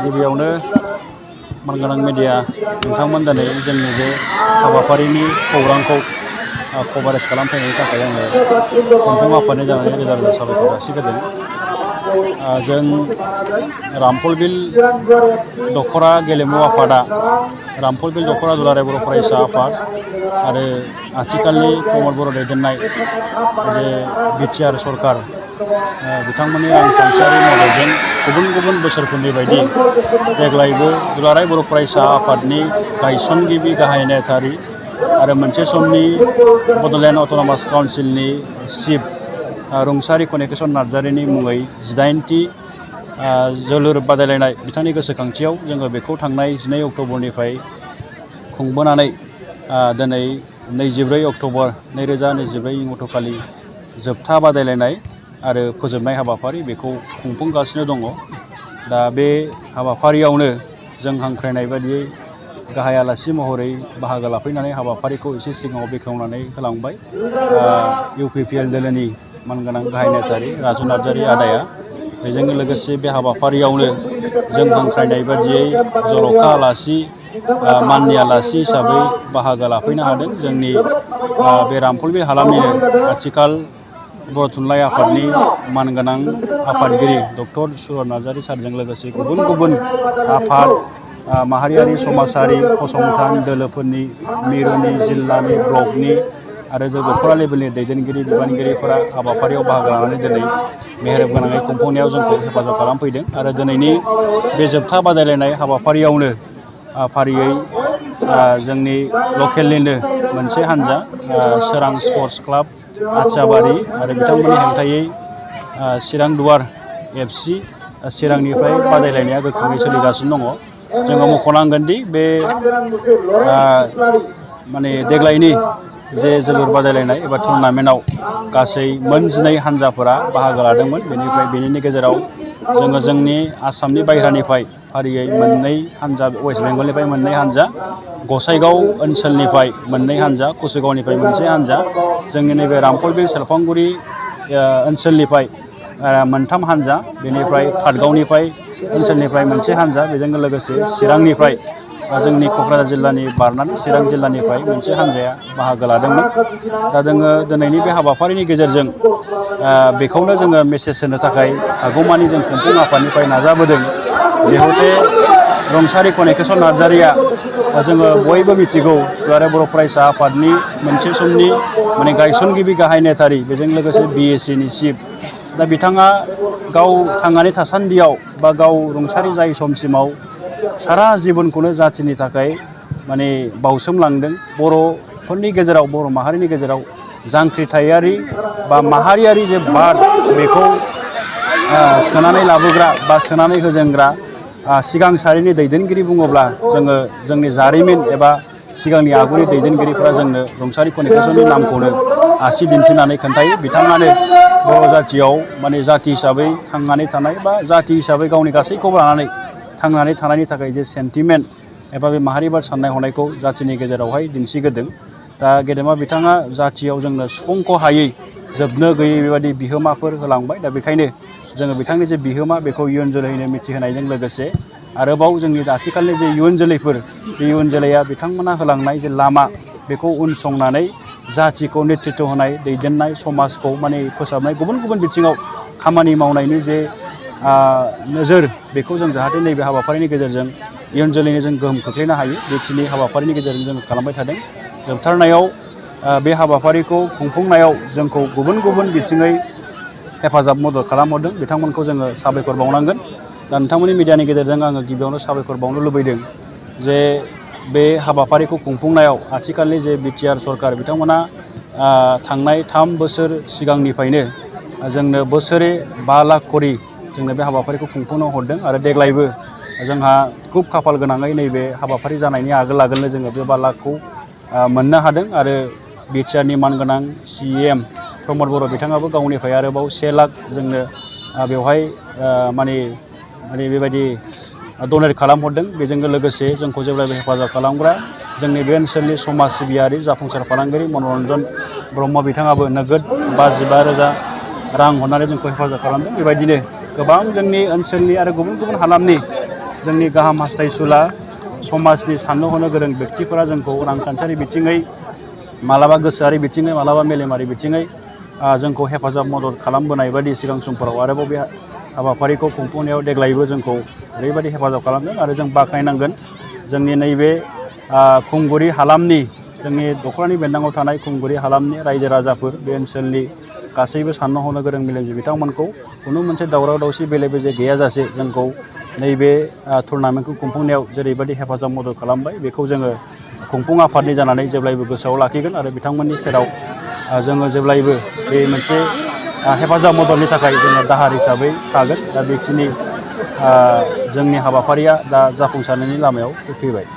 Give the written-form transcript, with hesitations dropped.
गिबियावनो मानगोनां मिडिया नोंथांमोन दिनै जोंनि बे हाबाफारिनि खौरांखौ कभारेज खालामफैनायनि थाखाय आङो खुंफुं आफादनि जानानै रोजा रोजा साबायखर जासिग्रोदों। जों रामफलबिल दख'रा गेलेमु आफादा रामफलबिल दख'रा दुलाराय बर' फरायसा आफाद आरो आथिखालनि प्रमद बर' दैदेननाय जे बिटिआर सरकार बिथांमोननि रांखान्थियारि मददजों गुबुन गुबुन बोसोरफोरनि बायदि देग्लायबो दुलाराय बर' फरायसा आफादनि गायसनगिरि गाहाय नेहाथारि आरो मोनसे समनि बड'लेण्ड अट'नमास काउन्सिलनि चिफ रुंसारि कनिकेसन नार्जारिनि मुङै 18थि जोलुर बादायलायनाय बिथांनि गोसोखांथियाव जोङो बेखौ थांनाय 12 अक्ट'बरनिफ्राय खुंबोनानै दिनै 24 अक्ट'बर 2024 अक्ट'खालि जोबथा बादायलायनाय आरो फोजोबनाय हाबाफारि बेखौ खुंफुंगासिनो दङ। दा बे हाबाफारियावनो जों हांख्रायनाय बायदियै गाहाय आलासि महरै बाहागो लाफैनानै हाबाफारिखौ एसे सिगाङाव बेखेवनानै होलांबाय UPPL दोलोनि मानगोनां गाहाय नेहाथारि राजु नार्जारि आदाया। बेजों लोगोसे बे हाबाफारियावनो जों हांख्रायनाय बायदियै जर'खा आलासि माननि आलासि हिसाबै बाहागो लाफैनो हादों। जोंनि बे रामफलबिल हालामनिनो आथिखाल बर' थुनलाइ आफादनि मानगोनां आफादगिरि डक्टर सुरत नार्जारि सारजों लोगोसे गुबुन गुबुन आफाद माहारियारि समाजारि फसंथान दोलोफोरनि मिरुनि जिल्लानि ब्लकनि आरो जों दख'रा लेभेलनि दैदेनगिरि बिबानगिरिफोरा हाबाफारियाव बाहागो लानानै दिनै मेहेर गोनाङै खुंफुंनायाव जोंखौ हेफाजाब खालामफैदों। आरो दिनैनि बे जोबथा बादायलायनाय हाबाफारियावनो फारियै जोंनि लकेलनिनो मोनसे हान्जा सोरां स्पर्ट्स क्लाब आथियाबारि आरो बिथांमोननि हेंथायै चिरां दुवार FC चिरांनिफ्राय बादायलायनाया गोख्रोङै सोलिगासिनो दङ। जोङो मख'नांगोन दि बे माने देग्लायनि जे जोलुर बादायलायनाय एबा टुर्नामेन्टआव गासै मोन 12 हान्जाफोरा बाहागो लादोंमोन। बेनि गेजेराव जोङो जोंनि आसामनि बायह्रानिफ्राय फारियै 2 हान्जा, वेस्ट बेंगलनिफ्राय 2 हान्जा, गसाइगाव ओनसोलनिफ्राय 2 हान्जा, कुसुगावनिफ्राय 1 हान्जा, जोंनि नैबे रामफलबिल सेरफांगुरि ओनसोलनिफ्राय 3 हान्जा, बेनिफ्राय पाटगावनिफ्राय ओनसोलनिफ्राय 1 हान्जा, बेजों लोगोसे चिरांनिफ्राय जोंनि क'क्राझार जिल्लानि बारनानै चिरां जिल्लानिफ्राय 1 हान्जाया बाहागो लादोंमोन। दा जोङो दिनैनि बे हाबाफारिनि गेजेरजों बेखौनो जोङो मेसेज होनो थाखाय हागौमानि जों खुंफुं आफादनिफ्राय नाजाबोदों। जिहेतु रुंसारि कनिकेसन नार्जारिया जोङो बयबो मिथिगौ दुलाराय बर' फरायसा आफादनि मोनसे समनि माने गायसनगिरि गाहाय नेहाथारि, बेजों लोगोसे BScनि चिफ। दा बिथाङा गाव थांनानै थासान्दियाव बा गाव रुंसारि जायै समसिमाव सारा जिबनखौनो जाथिनि थाखाय माने बाउसोमलांदों। बर'फोरनि गेजेराव, बर' माहारिनि गेजेराव जांख्रिथायारि बा माहारियारि जे बाद बेखौ सोनानै लाबोग्रा बा सोनानै होजेनग्रा सिगां सारिनि दैदेनगिरि बुङोब्ला जोङो जोंनि जारिमिन एबा सिगांनि आगुनि दैदेनगिरिफ्रा जोंनो रुंसारि कनिकेसननि नामखौनो आसि दिन्थिनानै खोन्थायो। बिथाङानो बर' जाथियाव माने जाथि हिसाबै थांनानै थानाय बा जाथि हिसाबै गावनि गासैखौबो लानानै थांनानै थानायनि थाखाय जे सेन्टिमेन्ट एबा बे माहारिबाद साननाय हनायखौ जाथिनि गेजेरावहाय दिन्थिग्रोदों। दा गेदेमा बिथाङा जाथियाव जोंनो सुफुंख' हायै, जोबनो गैयै बेबायदि बिहोमाफोर होलांबाय। दा बेखायनो जोङो बिथांनि जे बिहोमा बेखौ इयुन जोलैनो मिथिहोनायजों लोगोसे आरोबाव जोंनि आथिखालनि जे इयुन जोलैफोर, बे इयुन जोलैया बिथांमोना होलांनाय जे लामा बेखौ उनसंनानै जाथिखौ नेतृत्व होनाय, दैदेननाय, समाजखौ माने फोसाबनाय, गुबुन गुबुन बिथिङाव खामानि मावनायनि जे नोजोर बेखौ जों जाहाथे नैबे हाबाफारिनि गेजेरजों इयुन जोलैनो जों गोहोम खोख्लैनो हायो, बेखिनि हाबाफारिनि गेजेरजों जों खालामबाय थादों। जोबथारनायाव बे हाबाफारिखौ खुंफुंनायाव जोंखौ गुबुन गुबुन बिथिङै हेफाजाब मदद खालामहरदों, बिथांमोनखौ जोङो साबायखर बावनांगोन। दा नोंथांमोननि मिडियानि गेजेरजों आङो गिबियावनो साबायखर बावनो लुबैदों जे बे हाबाफारिखौ खुंफुंनायाव आथिखालनि जे बिटिआर सरकार बिथांमोना थांनाय 3 बोसोर सिगांनिफ्रायनो जोंनो बोसोरे 5 लाख करि जोंनो बे हाबाफारिखौ खुंफुंनो हरदों। आरो देग्लायबो जोंहा खुब खाफाल गोनाङै नैबे हाबाफारि जानायनि आगोलनो जोङो बे 5 लाखखौ मोननो हादों। आरो बिटिआरनि मानगोनां CM प्रमद बर' बिथाङाबो गावनिफ्राय आरोबाव 1 लाख जोंनो बेवहाय माने बेबायदि डनेट खालामहरदों। बेजों लोगोसे जोंखौ जेब्लायबो हेफाजाब खालामग्रा जोंनि बे ओनसोलनि समाज सिबियारि जाफुंसार फालांगिरि मनरन्जन ब्रह्म बिथाङाबो नोगोद 55,000 रां हरनानै जोंखौ हेफाजाब खालामदों। बेबायदिनो गोबां जोंनि ओनसोलनि आरो गुबुन गुबुन हालामनि जोंनि गाहाम हास्थायसुला समाजनि साननो हनो गोरों व्यक्तिफोरा जोंखौ रांखान्थियारि बिथिङै मालाबा गोसोआरि बिथिङै मालाबा मेलेमारि बिथिङै जोंखौ हेफाजाब मदद खालामबोनाय बायदि सिगां समफोराव आरोबाव बे हाबाफारिखौ खुंफुंनायाव देग्लायबो जोंखौ ओरैबायदि हेफाजाब खालामदों आरो जों बाख्नायनांगोन जोंनि नैबे खुंगुरि हालामनि जोंनि दख'रानि बेन्दाङाव थानाय खुंगुरि हालामनि रायजो राजाफोर बे ओनसोलनि गासैबो साननो हनो गोरों मेलेमजिबि बिथांमोनखौ खुनु मोनसे दावराव दावसि बेले बेजे गैयाजासे जोंखौ नैबे टुर्नामेन्टखौ खुंफुंनायाव जेरैबायदि हेफाजाब मदद खालामबाय बेखौ जोङो खुंफुं आफादनि जानानै जेब्लायबो गोसोआव लाखिगोन आरो बिथांमोननि सेराव जोङो जेब्लायबो बे मोनसे हेफाजाब मददनि थाखाय जोङो दाहार हिसाबै थागोन। दा बेखिनि जोंनि हाबाफारिया दा जाफुंसारनायनि लामायाव फैबाय।